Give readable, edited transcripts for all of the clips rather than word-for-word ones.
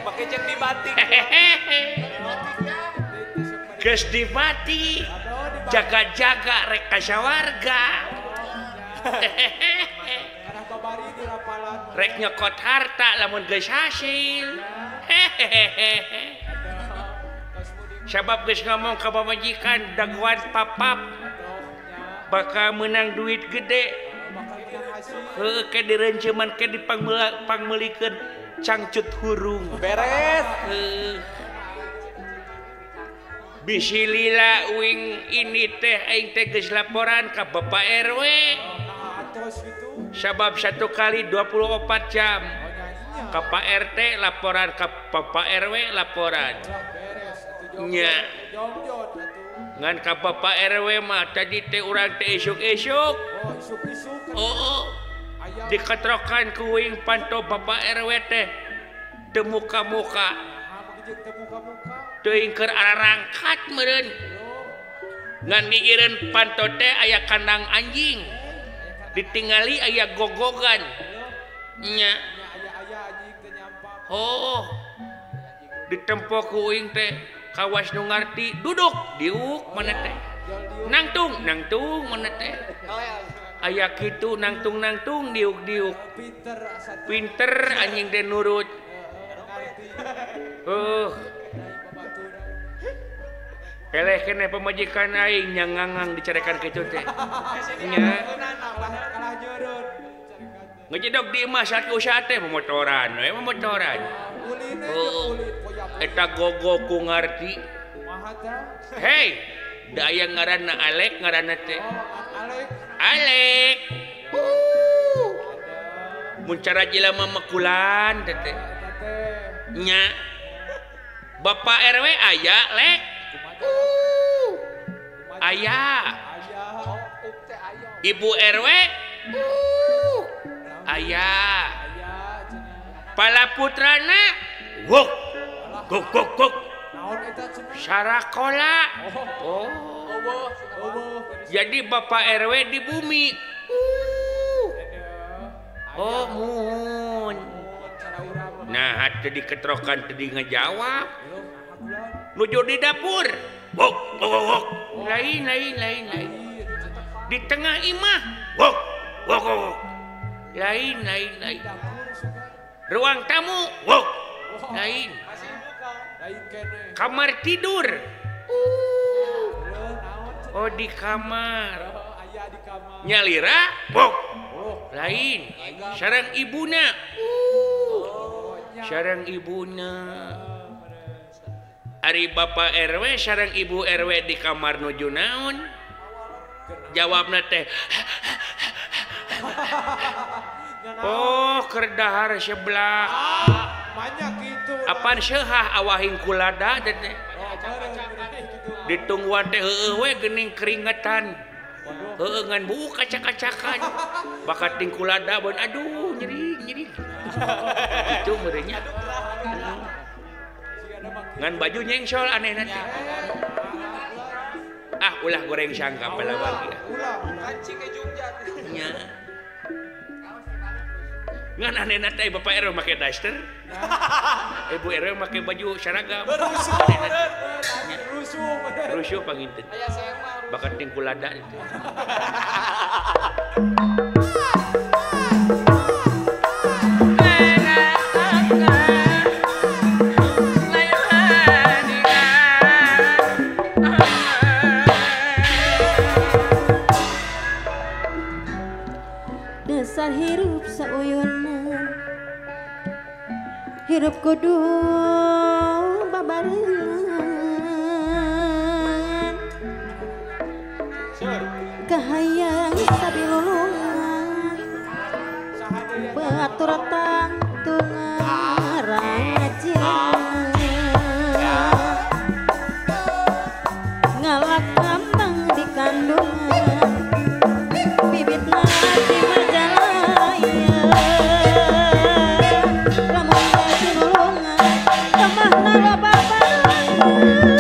Make jeung dibatik. Geus dibatik. Jaga-jaga rek ka sawarga. Rek nyokot harta lamun geus hasil. Sabab geus ngomong ka pamajikan dagoan papap bakal menang duit gede. Heuh ke direunceman ke dipangmeulikeun cangcut hurung. Beres. Heuh. Bisi lila uing ini teh aing teh geus laporan ka Bapak RW. Sabab 1 kali 24 jam. Ka Pak RT laporan, ka Bapak RW laporan. Nya. Ngan ka Bapak RW mah tadi teh urang teh isuk-isuk. Oh, diketrokan ku uing panto Bapak RW teh teu muka-muka. Teuing keur ararangkat meureun. Ngan mikireun panto teh aya kandang anjing. Ditingali aya gogogan. Nya. Oh. Ditempo ku uing teh kawas nu ngarti duduk diuk mana teh. Nangtung, nangtung mana teh. Aya kitu nangtung-nangtung diuk-diuk. Pinter anjing teh nurut. Eleh keneh pamajikan aing nya ngangang dicarekan kitu teh. Nya. Ngejedog di imah saat usaha teh momotoran we momotoran. Oh, eta gogo ku ngarti. Hei, da aya ngaranna Alek ngaranna teh. Alek. Mun cara jelema mekulan teh teh. Nya. Bapak RW aya lek. Aya. Ibu RW aya. Pala putrana wok gok gok gok. Sarakola. Oh. Jadi Bapak RW di bumi. Oh mun. Nah tadi diketrokan tadi ngejawab. Nuju di dapur. Wok wok wok. Lain lain lain lain. Di tengah imah. Wok wok wok. Lain lain lain. Ruang tamu. Wok. Lain. Kamar tidur. Oh di kamar. Nyalira. Wok. Lain. Sareng ibuna. Sareng ibuna. Ari Bapak RW sareng Ibu RW di kamar nuju naon? Jawabna teh. Oh, keur dahar sebelah. Apan seuhah awahing kulada teh. Ditungguan teh heueuh we geuning keringetan. Heueuh ngan buuk kacak-kacakan. Bakat ting kulada beun aduh nyeri nyeri. Kitu meureun nya. Ngan baju nyengsol aneh nanti. Ah ulah goreng sangka palawagi. Kancing ke Jogja. Nya. Ngan aneh nanti Bapak RW make daster. Ibu RW make baju seragam. Rusuh. Rusuh panginten. Bakat ting kulada itu. Dasar hirup sauyunan hirup kudu babarengan kahayang sabilulungan batur tangtungan rajeun ngalak kambang di kandungan bibitna di Majalaya lamun tinulungan kemahna loba barengan.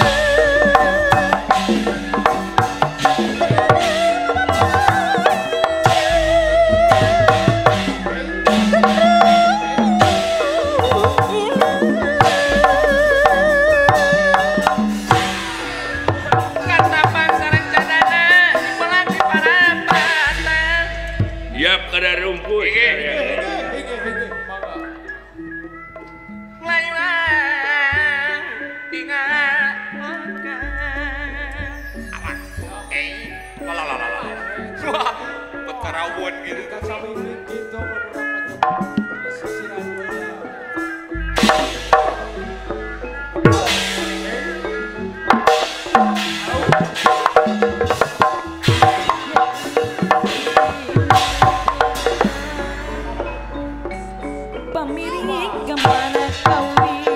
Pamiring kemana kawi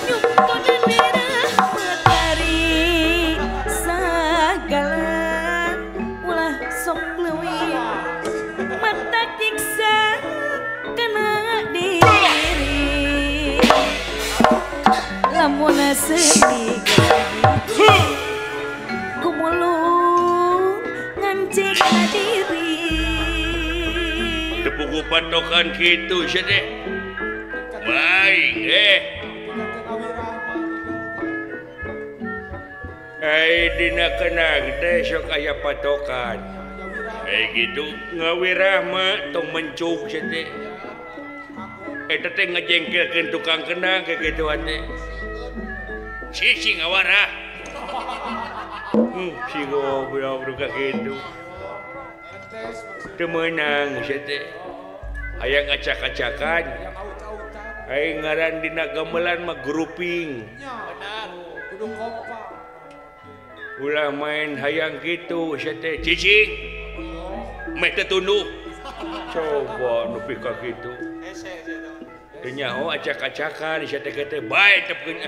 nyungkonan merah matahari sagalan ulah sok leuwih mata kiksa kana diri lamun sedih kumulung ngancik diri Tepuku patokan gitu sih deh. Baik eh. Eh dina kenang teh sok aya patokan. Eh gitu ngawirah mah tong mencuk sih teh. Eta teh ngajengkelkeun tukang kenang kagituan teh. Sisi ngawarah. Si goblok duka kitu. Teu meunang sia teh. Hayang acak-acakan. Hayang ngaran dina gamelan mah grouping. Benar. Kudu kompak. Ulah main hayang kitu sia teh. Cicing. Meh teu tunduh. Coba nepi ka kitu. Teu nyaho acak-acakan sia teh teh bae tepkeun.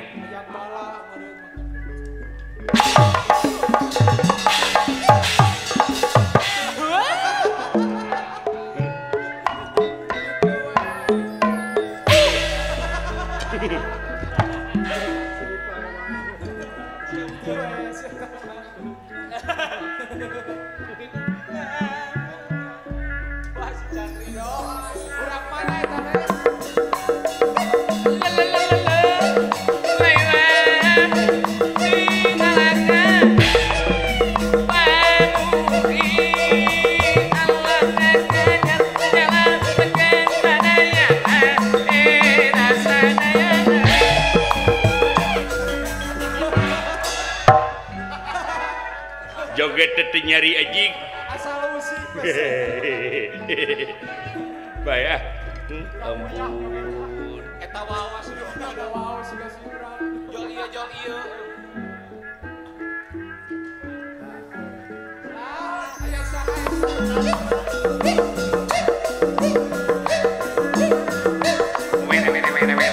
Joget teh nyari anjing. Asal musik. Bae ah. Ampun. Eta wawas ada wawas siga siuran. Jol ieu jol ieu. Ah, aya saha. Were were were were.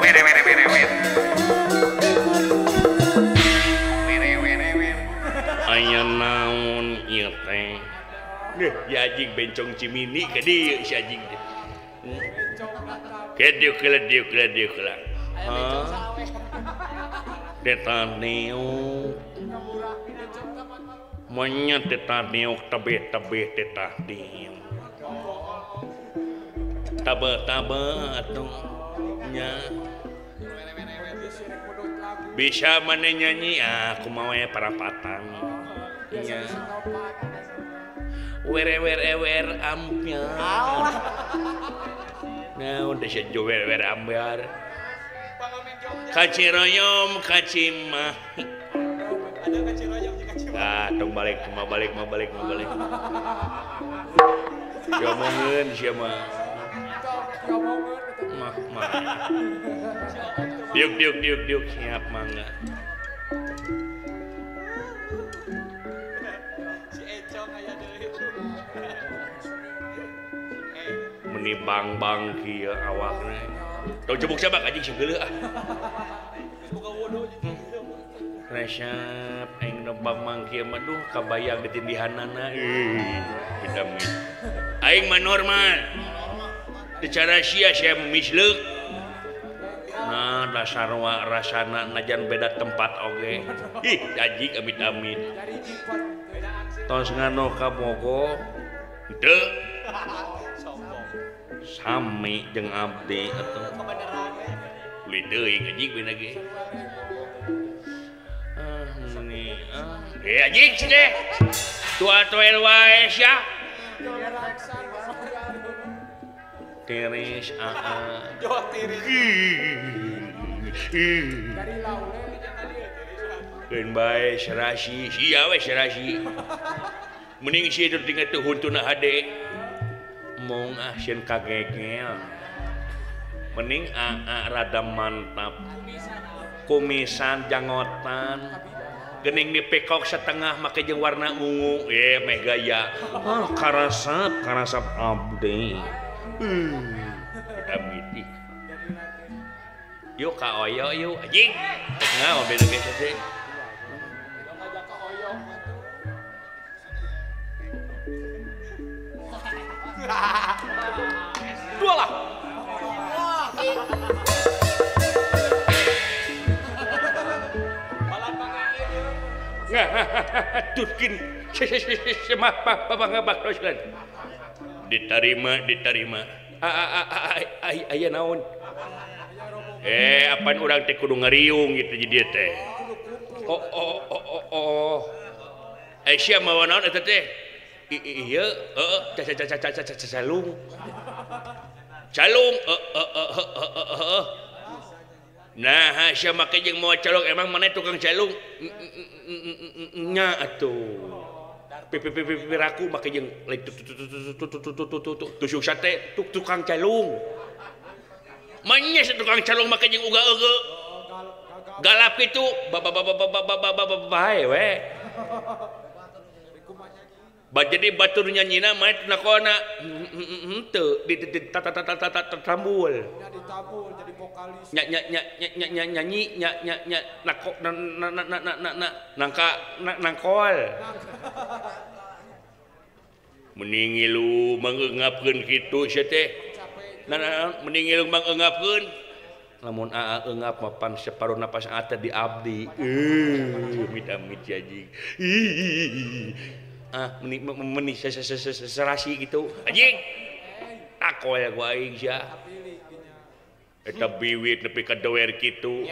Were were were were. Were were were. Aya naon ieu teh. Ya anjing bencong cimini ka dieu si anjing teh. Kedeuk keula dieu keula dieu keula. Teta neuk. Monyet teta neuk tebeh-tebeh teta neuk. Tabe-tabe atuh nya. Bisa maneh nyanyi ah kumaha we parapatan. Nya. Were were wer ambyar. Nah, udah sejo were were ambyar. Kaciroyom kacimah. Ada kaciroyom jeung kacimah. Ah, tong balik, mau balik, mau balik, mau balik. Diomongin sia mah. Mah, mah. Diuk diuk diuk diuk siap mangga. Meni bang-bang kieu awakna. Tong cebuk sabak anjing sieun ah. Resep aing nu bang-bang kieu mah duh kabayang ditindihanana euy. Beda aing mah normal. Secara sia sia misleuk. Nah, dasar wa rasana najan beda tempat oge. Ih, anjing amit-amit. Tos ngano ka Bogo teu sami jeung abdi atuh. Uli teuing anjing beuna ge. Ah meuni ah. Eh anjing sih deh. Tua toel wae sia. Tiris aa. Tiris. Keun bae serasi, sia we serasi. Mending sia teu tinggal teu huntuna hade. Mong ah sieun kagegel. Mending aa rada mantap. Kumisan jangotan. Gening dipekok setengah make jeung warna ungu. Eh meh gaya. Ah karasap, karasap abdi. Amit ih. Yuk ka oyo yuk anjing. Nah, beda biasa sih. Dua lah. Tutkin diterima diterima. Aya naon? Apaan urang teh kudu ngariung gitu jadi teh. Oh oh oh oh oh. Sia mawa naon eta teh? Ieu heeh calung. Calung heeh. Nah, sia make jeung mawa calung emang maneh tukang calung? Nya atuh. Piraku make jeung tusuk sate tukang calung. Manya tukang calung make jeung uga euge. Galap kitu bae we. Jadi batur nyanyina mah nakona henteu di tambul. Jadi vokalis. Nya nya nya nya nyanyi nya nya nya nako na na na na na nangka nangkol. Mending ngilu mangeungapkeun kitu sia teh. Nah mending ngilu mangeungapkeun. Lamun aa eungap mah pan separuh napas aa teh di abdi. Amit-amit anjing. Ah meni serasi gitu anjing. Takoy gua aing sia. Eta biwir nepi ka doer kitu.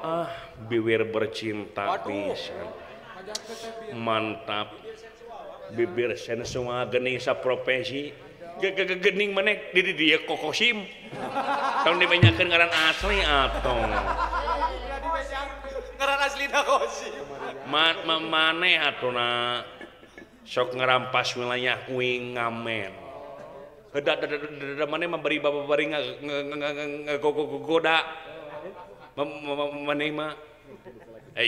Ah, biwir bercinta pisan. Mantap. Bibir sensual geuning saprofesi. Gening maneh di dieu kokosim. Tong dibanyakeun ngaran asli atuh. Ngaran aslina kosim. Maneh atuh na sok ngerampas wilayah uing ngamen. Heda maneh memberi babari ngagoda. Maneh mah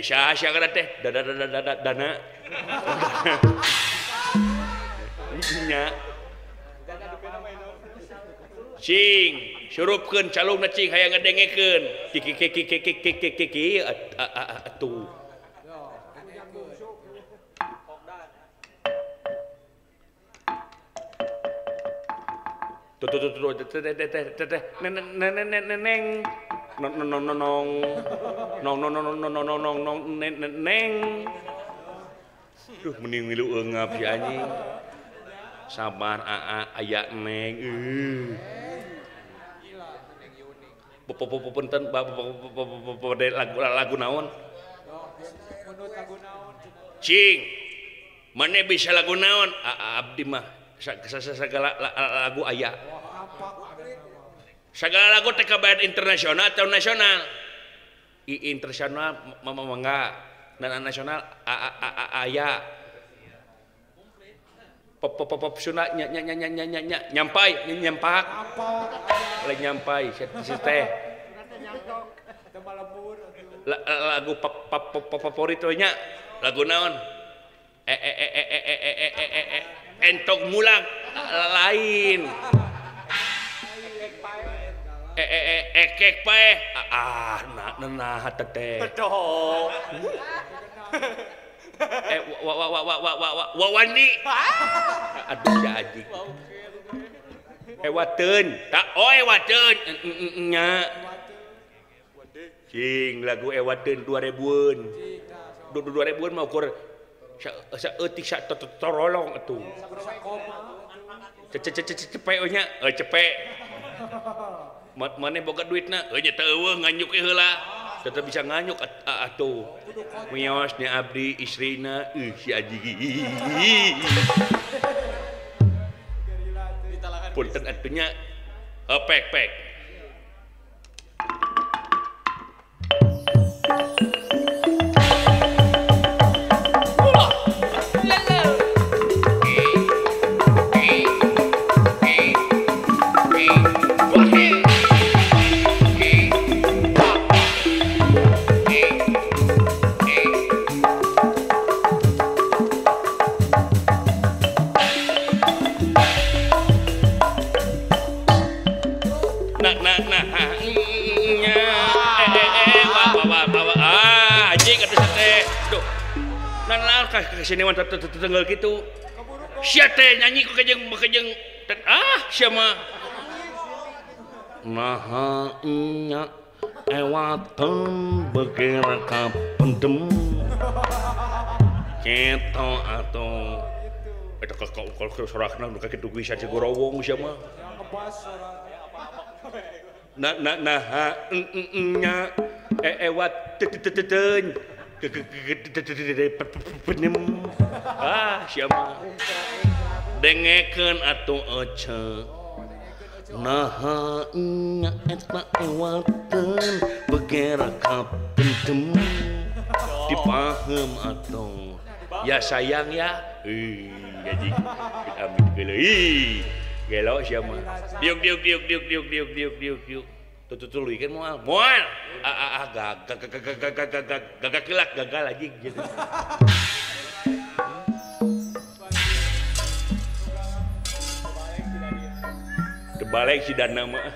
saha sia kana teh dana. Nya. Cing, surupkeun calungna cing hayang ngadengekeun. Ki ki ki ki ki ki ki ki atuh. Tuh tuh tuh teh teh teh teh neng nong nong nong nong nong nong nong nong nong nong nong neng. Duh mending milu eungap si anjing. Sabar aa aya neng. Punten lagu naon? Cing. Mane bisa lagu naon? Abdi mah segala lagu aya. Segala lagu teh kabayan internasional atau nasional? I internasional mama mangga, dan nasional aya. Pop pop pop Sunda nya nya nya nya nya nya nyampai nyampak. Lain nyampai teh. Lagu favorit we nya. Lagu naon? Entog mulang lain. Ekek pae. Ah nah nah teh. Betul. Wa wa wa wa wa wa wawandi. Aduh ya anjing. Ewateun. Tak oh ewateun nya. Cing lagu ewateun 2000-an. 2000-an mah ukur saeutik sa torolong atuh. Cepek we nya, cepek. Maneh boga duitna, nya teu eueuh nganyuk heula. Tetep bisa nganyuk atuh. Mios nya abdi istrina, si anjing. Punten atuh nya. Pek pek. na na na nya e wa wa wa wa ah anjing atuh teh duh nah naon ka sini mah tetenggal kitu sia teh nyanyi ku kejeng kejeng ah sia mah naha nya ewaten begerak ka pendem keto atuh eta ka sorakna nu kakitu bisa cegorowong sia mah na na na ha nya ewat teteteteun penem ah sia mah dengekeun atuh ece naha nya eta ewaten begerak ka pendem dipahem atuh ya sayang ya ih anjing amin geuleuh ih gelo sia mah diuk diuk diuk diuk diuk diuk diuk diuk diuk tutuluikeun moal moal ah ah gagal gagal gagal kelak gagal anjing gitu. Terbalik si dana mah.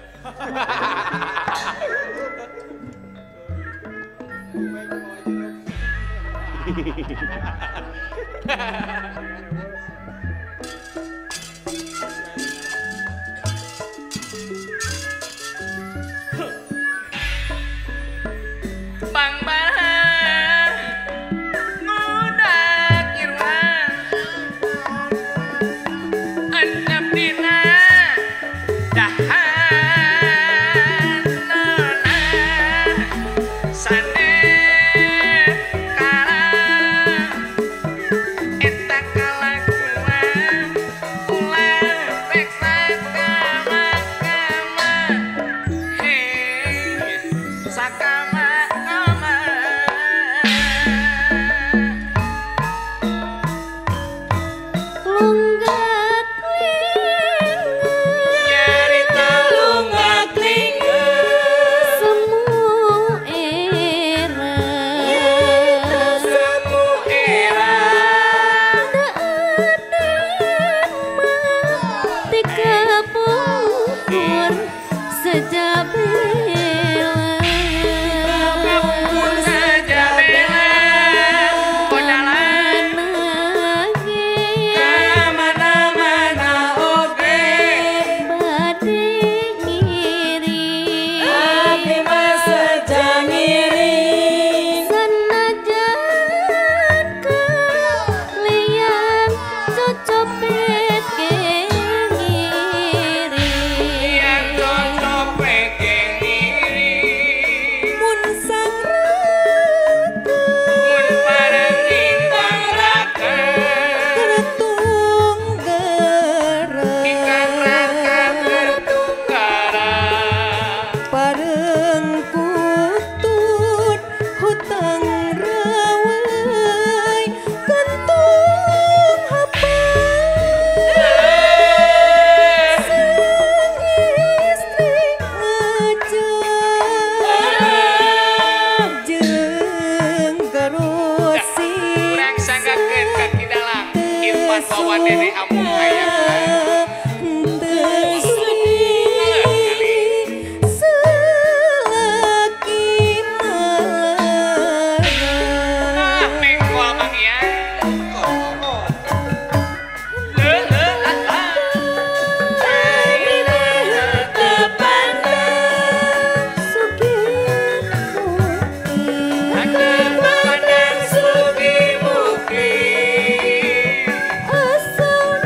Bang Bang ngudak irwan endap dina dahan nona sane karang eta kalakuan ulah rek sakama-kama hei sakama. Asal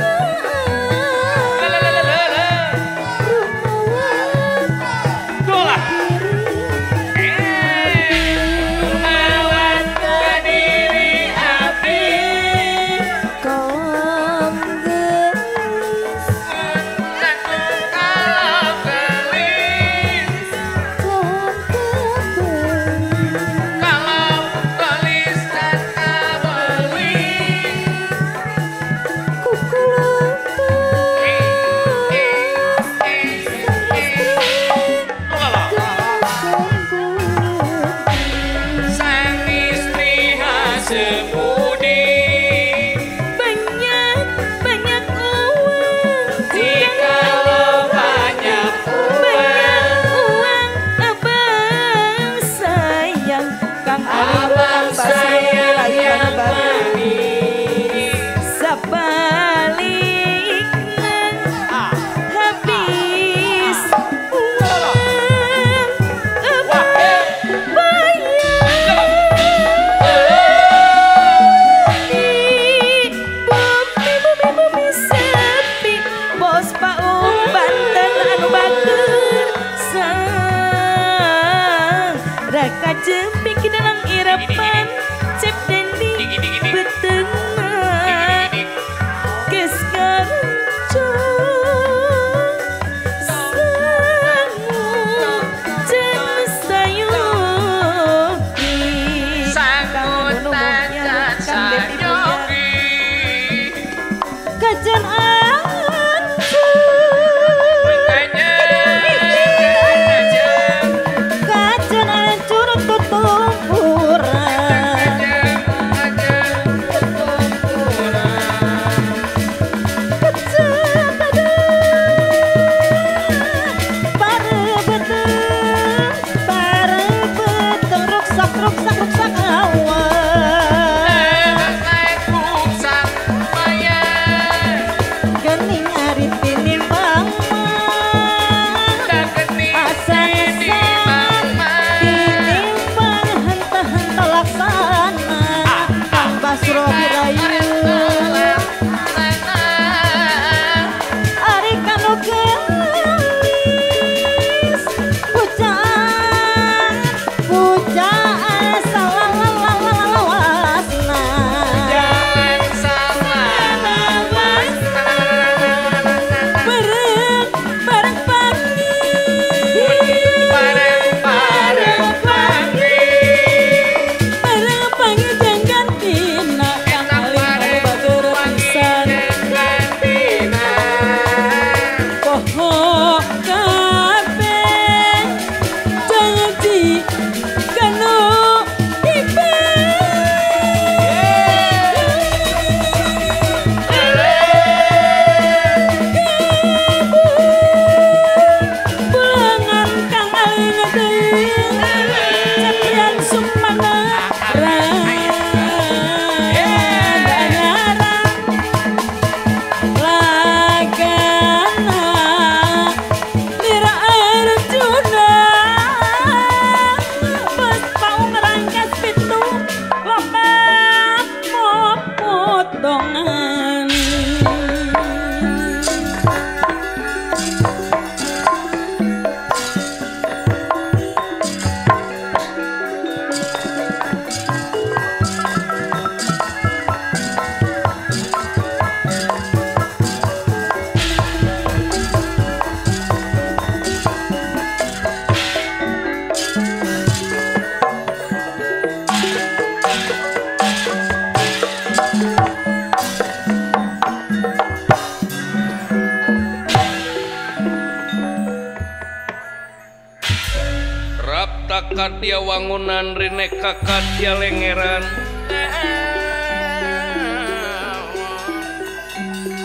Prapta kadia wangunan rineka kadia lengeran.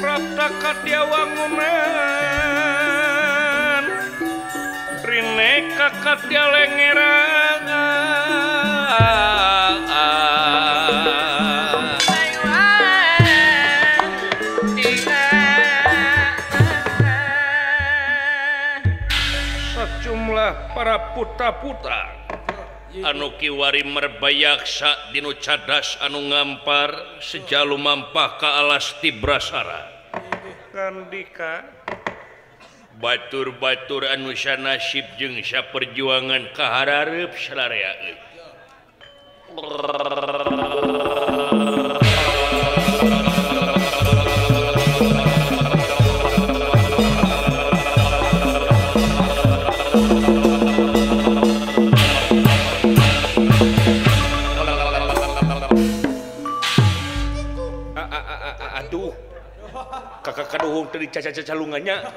Prapta kadia wangunan rineka kadia lengeran. Sejumlah para putra-putra anu kiwari merbayaksa dinu cadas anu ngampar sejalu mampah ka alas Tibrasara. Kandika batur-batur anu sanasib jeung saperjuangan kaharareup salarea euy. Aduh, kakak kaduhung tadi caca-cacalungannya.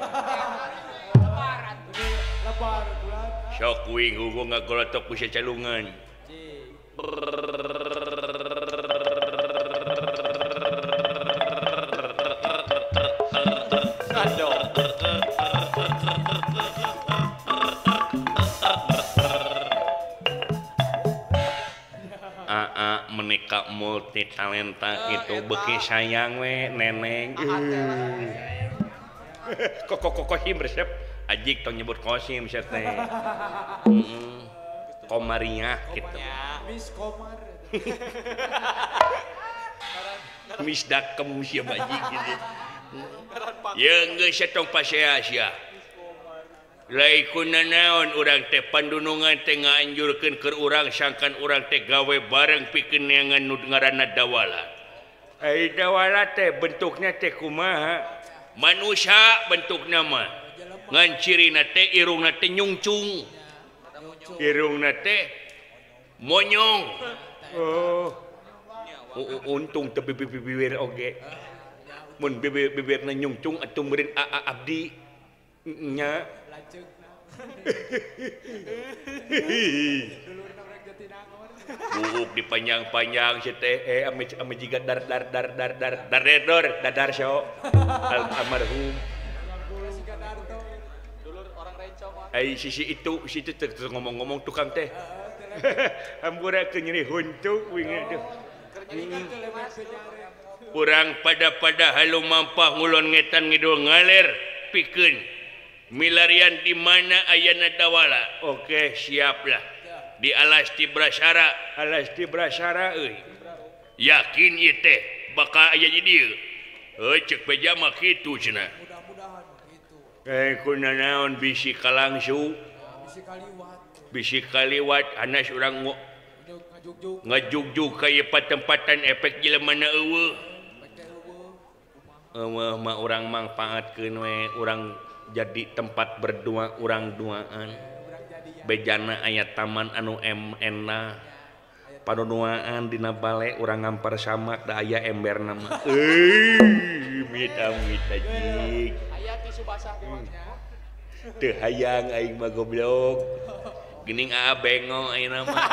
Sok wing hugo ngagolotok ku cacalungan. Aa menikah multi talenta itu beki sayang we neneng. Kok kosim resep ajik tong nyebut kosim resep teh. Komariah gitu. Miss Komar. Miss dakem sia bajik gitu. Ya geus tong pasea sia. Lai kunanaon urang teh pandunungan teh ngaanjurkeun keur urang sangkan urang teh gawe bareng pikeun neangan nu ngaranna dawala. Ai dawala teh bentukna teh kumaha? Manusia bentukna mah. Ngan cirina teh irungna teh nyungcung. Irungna teh monyong. Oh. Untung teu bibir oge. Mun bibirna nyungcung atuh meureun aa abdi nya. Buuk dipanjang-panjang si teh ame jiga dar dar dar dar dar dar dar dadar so almarhum. Ai sisi itu situ ngomong-ngomong tukang teh. Hampura ke nyeri huntu wing aduh. Urang pada-pada halu mampah ngulon ngetan ngidul ngaler pikeun milarian di mana ayana dawala. Oke, siaplah. Di alas Tibrasara, alas Tibrasara euy. Yakin ieu teh bakal aya di dieu. Heuh ceuk beja mah kitu cenah. Mudah-mudahan kitu. Kunanaon bisi kalangsu. Bisi kaliwat. Bisi kaliwat anas urang ngajugjug ka ieu patempatan efek jelema na eueuh. Eueuh mah urang mangpaatkeun we urang jadi tempat berdua urang duaan. Bejana aya taman anu enak panunuaan dina bale urang ngampar samak da aya emberna mah. Euy, amit-amit ajik. Aya tisu basah di nya. Teu hayang aing mah goblok. Geuning aa bengo ayeuna mah.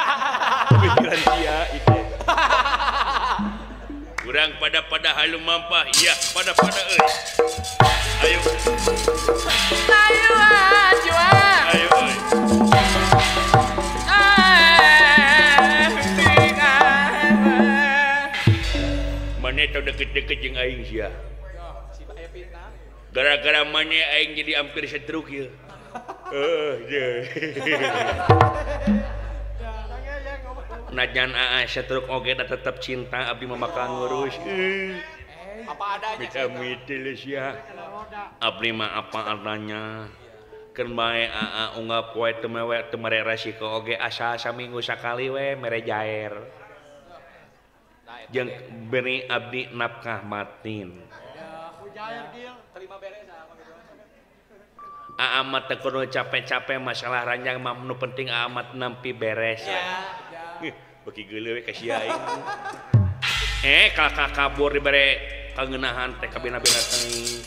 Pikiran sia itu. Urang pada-pada halu mampah, iya pada-pada euy. Ayo. Ayo aja. Ayo euy. Mane tau deket-deket jeung aing sia. Gara-gara mane aing jadi hampir stroke ieu. Heuh, ye. Najan aa stroke oge da tetep cinta abdi mah bakal ngurus. Apa adanya. Amit-amit sia. Abdi mah apa adanya. Keun bae aa unggal poe teu mewe teu mere resiko oge asa saminggu sakali we mere jair. Jeung beri abdi nafkah batin. Aa mah teu kudu capek-capek masalah ranjang mah nu penting aa mah nampi beres. Beuki geuleuh we ka sia aing. Kakak kabur dibere kangeunahan teh kabina-bina teuing.